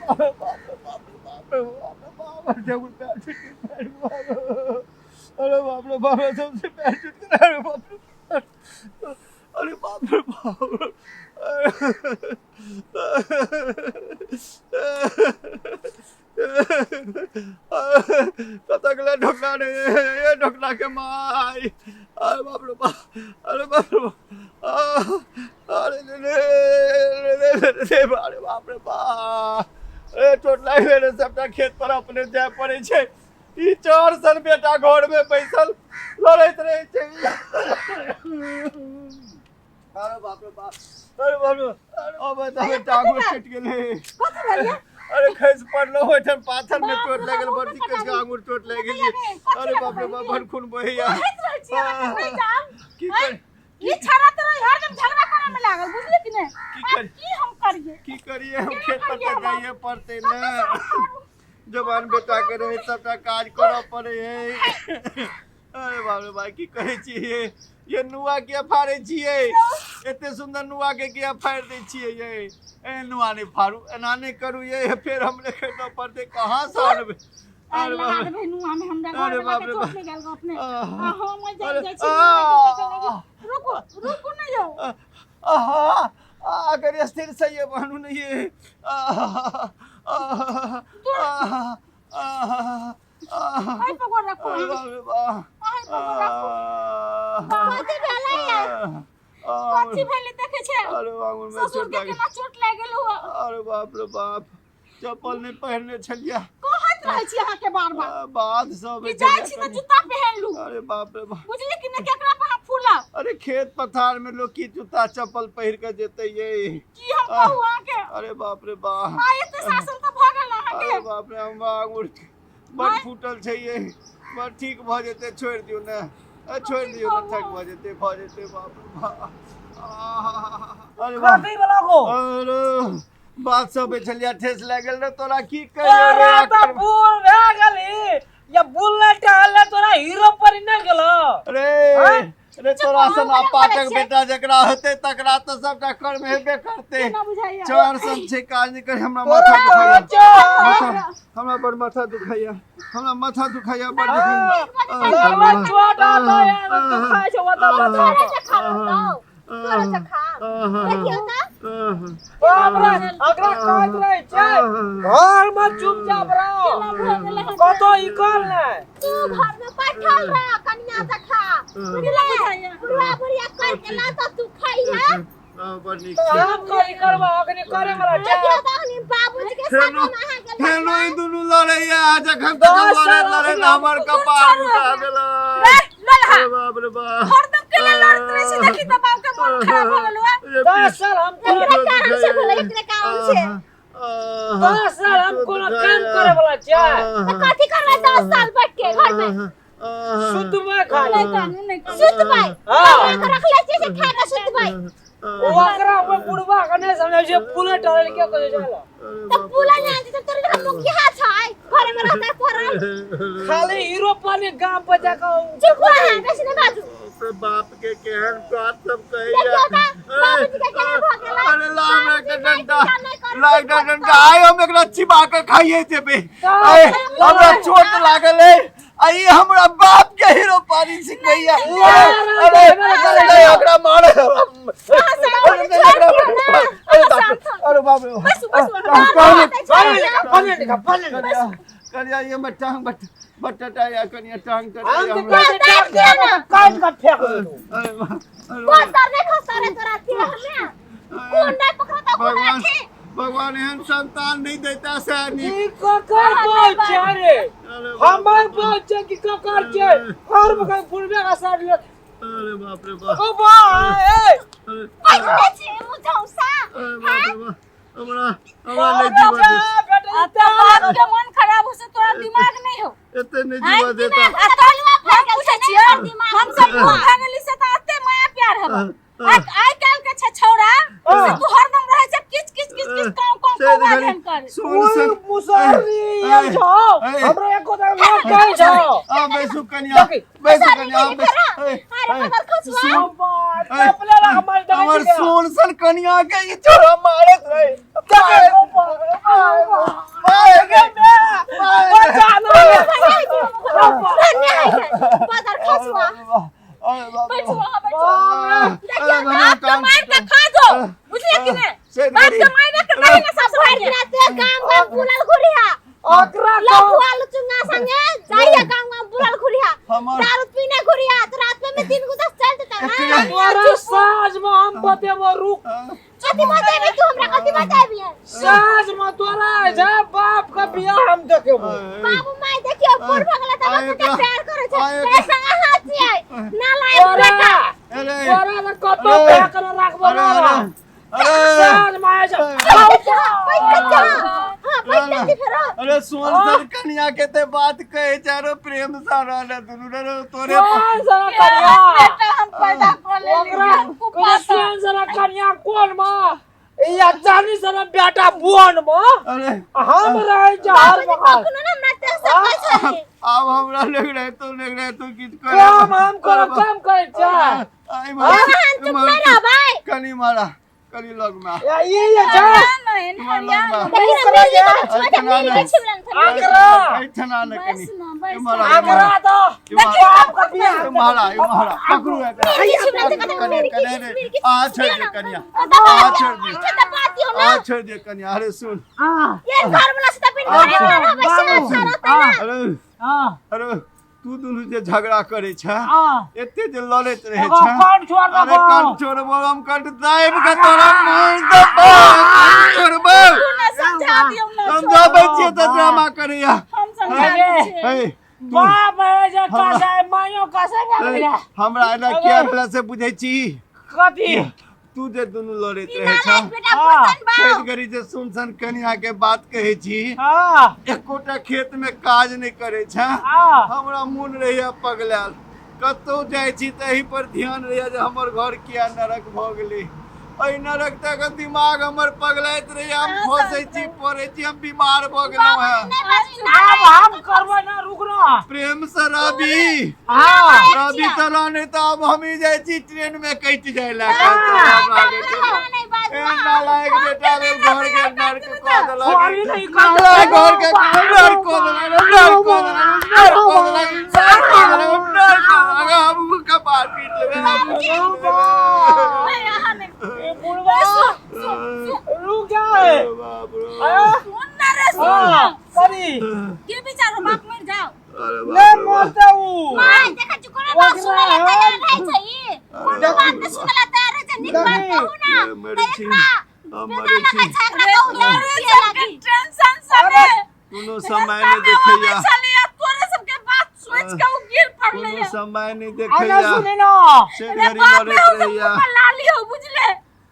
बाप रे बाप रे बाप रे बाप रे बाप रे ठाकुर पैर छूट गेल, पैर बाप रे। अरे बाप रे बाप रे सबसे पैर छूट गेल अरे बाप रे अरे बाप रे बाप रे कतऽ गेलै ढोकना रे ए ढोकना के माय अरे बाप रे बाप अरे बाप रे बाप अरे रे रे रे रे रे अरे बाप रे बाप ए चोट लागि गेलै सबटा खेत पर अपने जाय पड़ै छै ई चार सन बेटा घर में बैसल लड़ैत रहै छै अरे बाप रे बाप अरे बाप रे अब तऽ टांगो टूटि गेलै कथी भेल ये अरे खसि पड़लो ओहिठाम पाथर में बाप चोट रे लागि गेल बाप, बड़ मुँह दिक्कत पे आंगुर चोट लागि गेल अरे बाप रे बाप बड़ खून बहैया कहैत रहै छी अहाँके नहि जाउ की आँय? कर ई छड़ा तऽ रही हरदम झगड़ा करे में लागल बुझली कि नहि की आब कर की हम करिए की करिए हम केना खेत पर करियै तऽ हम आब? जाइए पड़तै ने जवान बेटा के रहे सबटा काज करऽ पड़े है अरे बाप रे भाई की कहै छियै ये नुआ किया फाड़ै छियै एते सुंदर नुआ के किया फाड़ि दै छियै ये ए नुआ नहि फाड़ू एना नहि करू ये फेर हमरे खरीदऽ पड़तै कहाँ से आनबै अरे लगा बाप रे देबै नुआ में हमरा घर अरे वाला बाप के रे चोट बाप। नहि गेल अपने आह। आ हम ओहि अरे, जाइ जाइ छी आह। रुकू रुकू नहि यौ आहा अगर स्थिर से ये बहनू नहीं है आहा आहा आहा आहा एहि पर गोड़ राखू अरे बाप रे बाप एहि पर गोड़ राखू कथी भेलै ये कथी भेलै देखै छै अरे बाबू में ससुर चोट के लागि केना चोट लागि गेल हुआ अरे बाप रे बाप चप्पल नहि पहिरने छलियै कहैत रहै छी अहाँके बार बार आ, बाध सब कि जाइ छी तऽ जूता पहिन लू अरे बाप रे बाप बुझली कि नहि केकरा पर हम फूलब अरे खेत पथार में लोग की जूता चप्पल पहिर के जेते ये की हम कहू अहाँके अरे बाप रे बाप आ एते शासन तऽ भऽ गेल अहाँके अरे बाप रे हम आंगुर बड़ फूटल छै ये बड़ ठीक भऽ जेतै छोड़ि दियौ ने छोड़ि दियौ ने ठीक भऽ जेतै बाप रे बाप अरे बाप कथी वाला को अरे बात सब छलिया ठेस लागि गेल रे तोरा की कहियो रे तोरा तऽ बूढ़ भए गेली या बुलने टहलने तोरा हीरो पर नहि गेलो अरे आँय? अरे तोरा हम सन बड़ा अपाटक बड़ा छै। बेटा जकरा होते तकरा तऽ सबटा कर्म हेबे करते केना बुझाइया चार सन छै काज नहि करी हमरा तोरा माथा दुखाइया तऽ चल माथा हमरा बड़ माथा दुखाइया हमरा माथा दुखाइया बड़ दुखाइया लगलो चोट आता यार दुखाय छै ओतऽ माथा तोरा से खा लो तोरा से खा देखियौ तऽ बाप रे अगरा कहैत रहै छै घर में चुपचाप रहो कतौ निकल नहि तू घर में बैठल रह कनिया से खा बुझले बुढ़वा बुढ़िया कर के ला तो तू खाई है बड़ नीक तऽ हम करी करबा अखनी करे वाला छै देखियौ तऽ अखनी बाबूजी के संग फेनो हम अहाँ गेल फेनो ई दुनू लड़ैया जखन तक दस लड़ैत साल लड़ैत अखनी हमर कपार उठा देलक रे ललहा अरे बाप रे बाप हरदम केना लड़त रहै छै देखी तऽ बाप के मन खराब भऽ गेल हुआ 10 साल हम कोनो एकरे कारण से भेलै एकरे कारण से 10 साल हम कोनो काम करे वाला छै तऽ कथी करबै 10 साल बैठ के घर में सुतबै खाली नहि कानू नहि कानू सुतबै हाँ। कमा के रखले छियै से खा के सुतबै ओकरा में बुढ़वा के नहीं समझै छै पुले टहल के कहै छै तऽ पुला नहि आनतै तऽ तोरे जकाँ मुखिया छै घरे में रहतै पड़ल खाली हीरो पानी गाम पर जाके चुप रह बेसी नहि बाजू ओकर बाप के केहन बात सब कहैया देखियौ तऽ बाबूजी के केना भऽ गेलै अरे ला हमरा एकटा बाबूजी डंडा नहि नहि करू, ला एकटा डंडा आइ हम एकरा चिबा के खाइए जेबै आइ हमरा चोट लागल है आई हमरा बाप के हीरो पानी सिखैया अरे अरे ओकरा मारे अरे बाप रे, अरे बाप रे बस बस पानी कनिया कनिया ये मत टांग बट बटटा या कनिया टांग टटा हम या तऽ हमरा कहै छै काट काट के फेंक देलहुँ अरे बाप अरे कोन सर नहि खसता रे तोरा देह में कोन नहि पकड़ता कोन भगवान अथी भगवान एहन संतान नहीं देता से नीक ई ककर बाप छै रे अरे बाप हमर बाप छै कि ककर छै हर बगल बुढ़बे का साइड ले अरे बाप रे बाप ओ बा ए अरे बैठले छी मुझौसा अरे बाप रे बाप हमरा हमरा नहीं जीवा दे बेटा आ तऽ बाप के मन खराब हो से तोरा दिमाग नहीं हो एते नहीं जीवा देता आ तोरा हम पूछै छियै हम सब बूढ़ भए गेली से तऽ एते माया प्यार हबो आइ आइ काल्हि के छै छौड़ा से तू हरदम रहै छै किच किच किच किच काउ काउ से काउ घड़ी बाजन कर सुन ओए सुन मुसहरी आयल छौ हमरा एको दाम ना कहै छौ आ बैसू कनिया देखी। बैसू कनिया बैसू अरे मगर खसुआ सुन चपले ला हमर हमर सोन सन कनिया के ई छोरा मारत रहे बचा ना। बाजार खसुआ। बैठू अहाँ, बैठू। देखियौ, बाप के मारि के खा जो, बुझलियै कि नहि? बाप के मारि के कहीं ना सब भरि दिन ते गाम गाम बुलल घुरिया। ओकरा लफुआ लुचुंगा संगे जाइया, गाम गाम बुलल घुरिया, हमर दारू पीने घुरिया, तो रात में 3 गो 10 चल देता ना। तोरा साँझ में हम बतेबो, रुक। कथी बतेबी तू हमरा? कथी बतेबी? साँझ में तोरा जे बाप के बियाह हम देखेबो। बाबू माय, देखियो, बूढ़ भऽ गेलै तब आइ के प्यार करै छै। आइ ए संग अहाँ छियै नालायक तोरा बेटा। अरे तोरा ने कतो अरे। फेंक ने राखबो अरे ना। अरे साँझ में आइ जा। बैठ जा, बैठ जा। हां, बैठ जा फेरो। अरे सोन सर कनिया के ते बात कहे चारो प्रेम सा रहल दुनू रे तोरे सोन सरा कनिया बेटा हम पैदा कऽ लेली। ओकरा कहै सोन सरा कनिया कोन मा या जानी सरा बेटा बोन मा। अरे हम रहै छै हर बाबूजी वक्त। कखनो ने हमरा तेल सकै छै। आब हमरा लग रहे तो, लग रहे तो किछ करे। काम हम करब, काम करै छै। अहाँ चुप नहि रहबै। कनी मारा, कनी लग में। या ई जे छै। देखी ने, मिर्गी तऽ छोटे मिर्गी छिमरन थन। आकरा। एठना न कनी। बैस ना, बैस। मारा। आकरा तो बाप के बियाह। मारा मारा, पकड़ू एकरा। मिर्गी छिमरन थन, कते कनी मिर्गी कनी रे। मिर्गी। आ छोड़ दे कनिया, आ छोड़ दे। अच्छा तऽ बात दियौ आ ना। छोड़ दे कनिया। अरे सुन। हां। ये घर वाला से तऽ बिन घरे वाला रहबै से अच्छा रहतै ना। अरे। हां। अरे तू दुनू जे झगड़ा करे छ, हां, एते जे लड़ैत रहे एगो छ, कान छोड़ अरे देबो। कंठ छोड़बो हम, कंठ दाबि के तोरा मुंह देबो, कंठ छोड़बो। ना, समझा दियौ ना। समझाबै छियै तऽ ड्रामा करैया। हम समझा दै छियै। हे तू, बाप है जे कसाय मायो कसाय भए गेलै। हमरा एना किया भेला से बुझै छी? कथी? तू जे दुनू लड़ैत रहे छ, नालायक बेटा। हाँ। बुझतन बाउ। खेत गरी जे सुनसन कनिया के बात कहै छी, हां। एकोटा खेत में काज नहि करै छ। हां। हमरा मोन रहैया पगलायल, कतहु जाइ छी तऽ एहि पर ध्यान रहैया जे हमर घर किया नरक भऽ गेलै। एहि नरक तक दिमाग हमर पगलाइत रहैया, हम खसै छी, पड़ै छी, हम बीमार भऽ गेलहुँ हेँ। नहि बाजी। आब हम करबै ना, रुक ना। प्रेम से रवि हां। रवि तऽ रहने तऽ आब हमही जाइ छी ट्रेन में कटि जाय लए। नहि बाजू। ए नालायक बेटा रे, घर के नरक कऽ देलक। सॉरी नहीं। नालायक, घर के नरक कऽ देलक, नरक कऽ देलक, नरक कऽ देलक, नरक कऽ देलक, नरक कऽ देलक। हम कपार पीट लेबै, हम पीट लेबै। नहि, अहाँ नहि। ए बुढ़वा, रुक जा। अरे बाप रे। सुन ना रे, सुन हां। ना। करी। की विचार हो, बाप मरि जाओ? अरे ले बाप रे बाप। मरते ऊ। माय, देखै छी, कोनो बात सुनै लए तैयार रहै छै ई। कोनो बात नहि सुनै लए तैयार रहै छै। नीक बात कहू ना ए, मरै तऽ छी। एकरा हम बेना मरै लगै छी। छै, एकरा कहू दारू पिए लागी। टेंशन सने कोनो समय नहि देखैया। छलैया, तोरे सबके बात सोच के उ गिर पड़लै। कोनो समय नहि आना देखैया। सुने ना। से रे घड़ी बाप रे, लड़ैत उ सब रहैया। लाली हो, बुझले?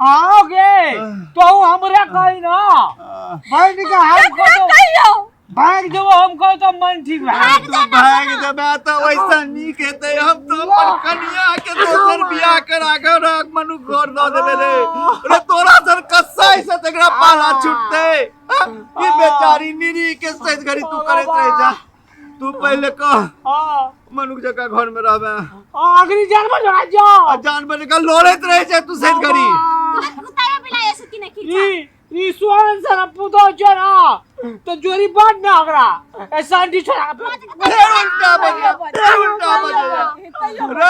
आओ गे तो हमरे कही ना। भाई निका हम को तो कहियो भाग जब हम कहो तो मन ठीक भए। तू भागि जेबै तऽ ओहिसँ नीक हेतै हम तऽ अपन कनिया के दोसर बियाह करा के राख मनु घर दऽ देबै रे। रे तोरा सन कसाई से तकरा पाला छुटतै? हाँ? ई बेचारी निरी के सैत घड़ी तू करैत रहे जा। तू पहिले कह। हां। मनुख जकाँ घर में रहबे। अगली जानवर जो जा। आ जानवर जकाँ लड़ैत रहे छै तू सैत घड़ी। कुत्ता बिलाइ से की नहि खींचा। ई ई सोहन सर पुतो जो ना तो जोरी बात ना ओकरा ए सांडी छोड़ा। फेर उल्टा बजा, फेर उल्टा बजा रे।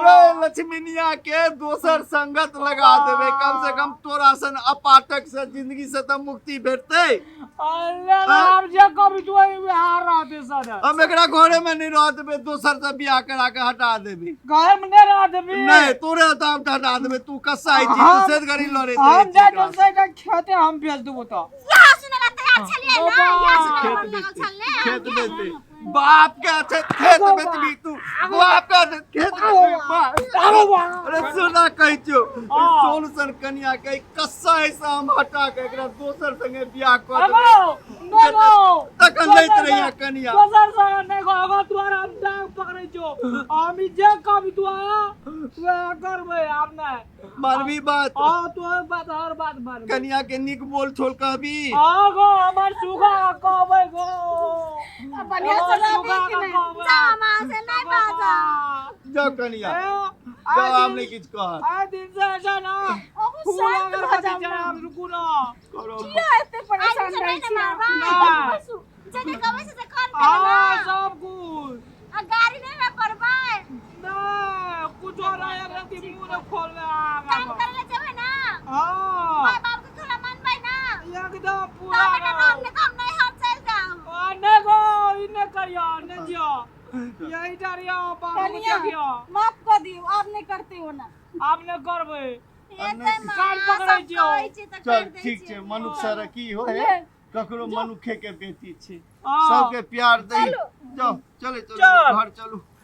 रे लक्ष्मीनिया के दोसर संगत लगा देबै, कम से कम तोरा सन अपाटक से जिंदगी से तऽ मुक्ति भेटतै। अल्लाह राम जे कभी तू बिहार रहते सर। हम एकरा घरे में नहीं रह देबै, दोसर से बियाह करा के हटा देबै। घर में नहीं रह देबी। नहीं, तोरे तऽ हम हटा देबै। तू कसाई छी, तू सेत घड़ी लड़ैत रहै हम छी जा एकरा से। दोसर के खेते हम भेज देबो तो। यहाँ सुनै लए तैयार छलियै ना, यहाँ सुनै खेत लए बेचते, छलै। खेत बेचते बाप के छै, खेत बेचबी तू बाप के छै, खेत बेचबी बाप। अरे सुना, कहै छियौ, ई सोन सन कनिया के कसाई से हम हटा के एकरा दोसर संगे बियाह कऽ देबै। अगो नो तखन लैत रहिया कनिया। दोसर संगे नहीं गो, अगो तोरा हम डांग पकड़ै छौ। हम ई जे कभी तू आया वएह करबै आब नहीं। मानवी बात? हाँ, तोहर बात हर बात मानबै। कनिया के नीक बोल छोल कहबी? हाँ गो, हमर सुगा कहबै गो। बढ़िया से रहबी कि नहि? जा, माँ से नहि बाजा। जाओ कनिया। ए, जाओ हम नहीं किछु कहत। आइ दिन से ऐसा ना अहूँ फूल शांत भऽ अगरबत्ती जाउ ना। जराब, रुकू ना। करो। किया एते परेशान आइ रहै से छी नहि अहाँ? मारबै। ना। बैसू। जे जे कहबै से से कर हाँ ना। सब कुछ। आ गाड़ी नहि ना पड़बै। ना कुछो रहे रति मुंह ने खोलबे आगा। काम करे ले जेबै ना? हाँ। माय बाप के थोड़ा मानबै ना? एकदम पूरा। तब ना हम नहीं तो हम नहीं हम चल जाओ। आ, नहीं गो ई नहीं करियो, नहीं जियो, यही डरियो बाबू के। कनिया, देखियो। माफ कर दियौ, आब नहि करते हो ना। आब नहीं करबै। एते माँ कान पकड़ै सब छियौ। कहै छी तऽ चल करि दै ठीक छियै। छै, मनुख सर की हो है, ककरो मनुखे के बेटी छै। हाँ। सबके प्यार दही। जाओ, चले चलू। चल। घर चलू।